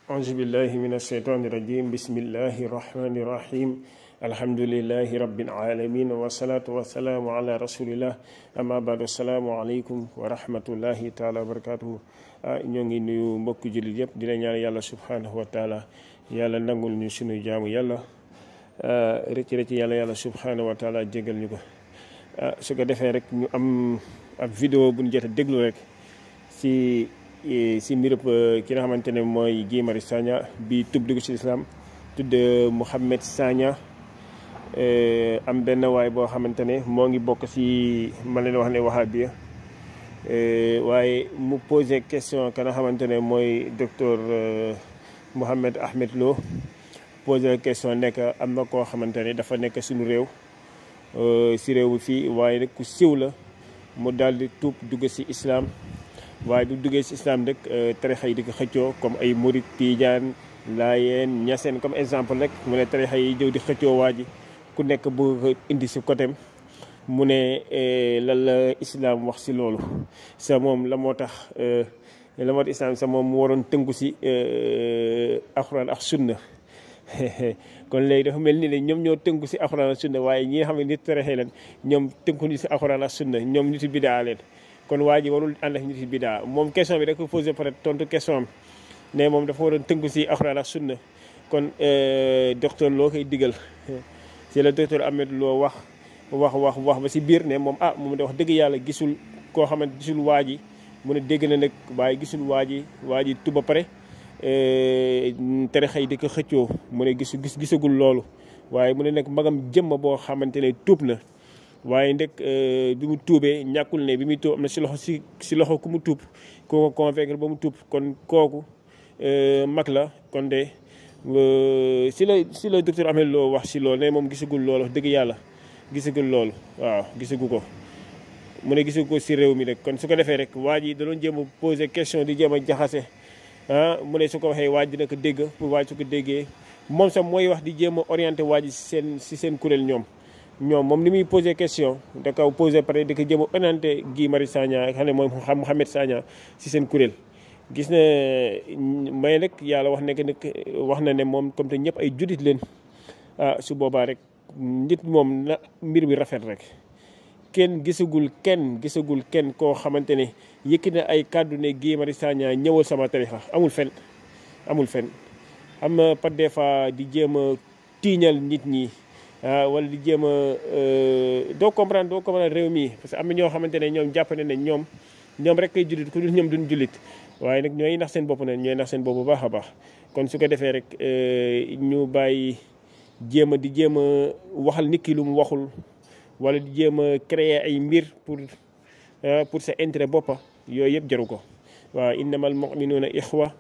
أعوذ بالله من الشيطان الرجيم بسم الله الرحمن الرحيم الحمد لله رب العالمين والصلاة والسلام على رسول الله أما بعد السلام عليكم ورحمة الله تعالى وبركاته ñoo ngi nuyu mbokk jullit yëpp dina ñaan yàlla subhanahu wa taala yàlla nangul ñu sunu jaamu yàlla rëcc yàlla subhanahu wa taala jégal ñu ko su ko defee rek ñu am ab vidéo bu ñu jot a déglu rek si mbirub ki nga xamante ne mooy Guy Marius Sagna bi tub dugg ci islam tudd Mohamed Sagna am benn waay boo xamante ne moo ngi bokk si ma leen wax ne wahabiya waaye mu posé question ka nga xamante ne mooy docteur Mohamed Ahmed Lo posé question nekk am na koo xamante ne dafa nekk suñu réew si réew bi fii waaye nag ku siw la mu daal di tuub dugg si islam waaye bu duggee si islam rek tarixa yi di ko xëccoo comme ay Murid Tijaan Laayeen Ñaseen comme exemple rek mu ne tarixa yi jëw di xëccoo waa ji ku nekk bëgg indi si côté mu ne lan la islam wax si loolu sa moom la moo tax islam sa moom mu waroon tënku si alxuraan ak sunna kon léegi dafa mel ni ne ñoom ñoo tënku si alxuraan ak sunna waaye ñi nga xam ne nit tarixa leen ñoom tënkuñu si alxuraan ak sunna ñoom nitu bidaa leen kon waa ji warul ànd ak nit bidaa moom question bi da ko posé peut être tontu question am ne moom dafa waroon tënku si alxuraan ak sunna kon docteur loo koy digal si la docteur Ahmed Lo wax ba si biir ne moom moom da wax dëgg yàlla gisul koo xamante gisul waa ji mu ne dégg na nag waaye gisul waa ji tuba pare tarixa yi di ko xëccoo mu ne gisagul loolu waaye mu ne nag magam jëmma boo xamante ne tuub na waaye ndek bi mu tuubee ñàkkul ne bi muy tuub am na si loxo ku mu tuub ku ko convaincre ba mu tuub kon kooku mag la kon de si la docteur Ahmed Lo wax si loolu ne moom gisagul loolu wax dëgg yàlla gisagul loolu waaw gisagu ko mu ne gisagu ko si réew mi rek kon su ko defee rek waa ji da doon jéem a poser question di jéem a jaxase mu ne su ko waxee waa ji dina ko dégg pour waa ji su ko déggee moom sax mooy wax di jéem a orienté waa ji si seen kuréel ñoom moom ni muy posé question da kaw posé pare di ko jëm a orienté Guy Marius Sagna xam ne mooy Mohamed Sagna si seen kuréel gis na may nag yàlla wax na ne moom comme te ñëpp ay juddit leen su boobaa rek nit moom na mbir mi rafet rek kenn gisagul kenn koo xamante ne yëkki na ay kàddu ne Guy Marius Sagna ñëwal sama tarixa amul fen am na pas des fois di jéem a tiiñal nit ñi wala di jéem a doo comprendre réew mi parce que am na ñoo xamante ne ñoom jàpp ne ñoom rek kay jullit ku dul ñoom duñ jullit waaye nag ñooy nax seen bopp bu baax a baax kon su ko defee rek ñu bàyyi di jéem a waxal nit ki lu mu waxul wala di jéem a créer ay mbir pour sa intérêt boppa yooyu yëpp jaru ko waaw innamal mu'minuuna ixwa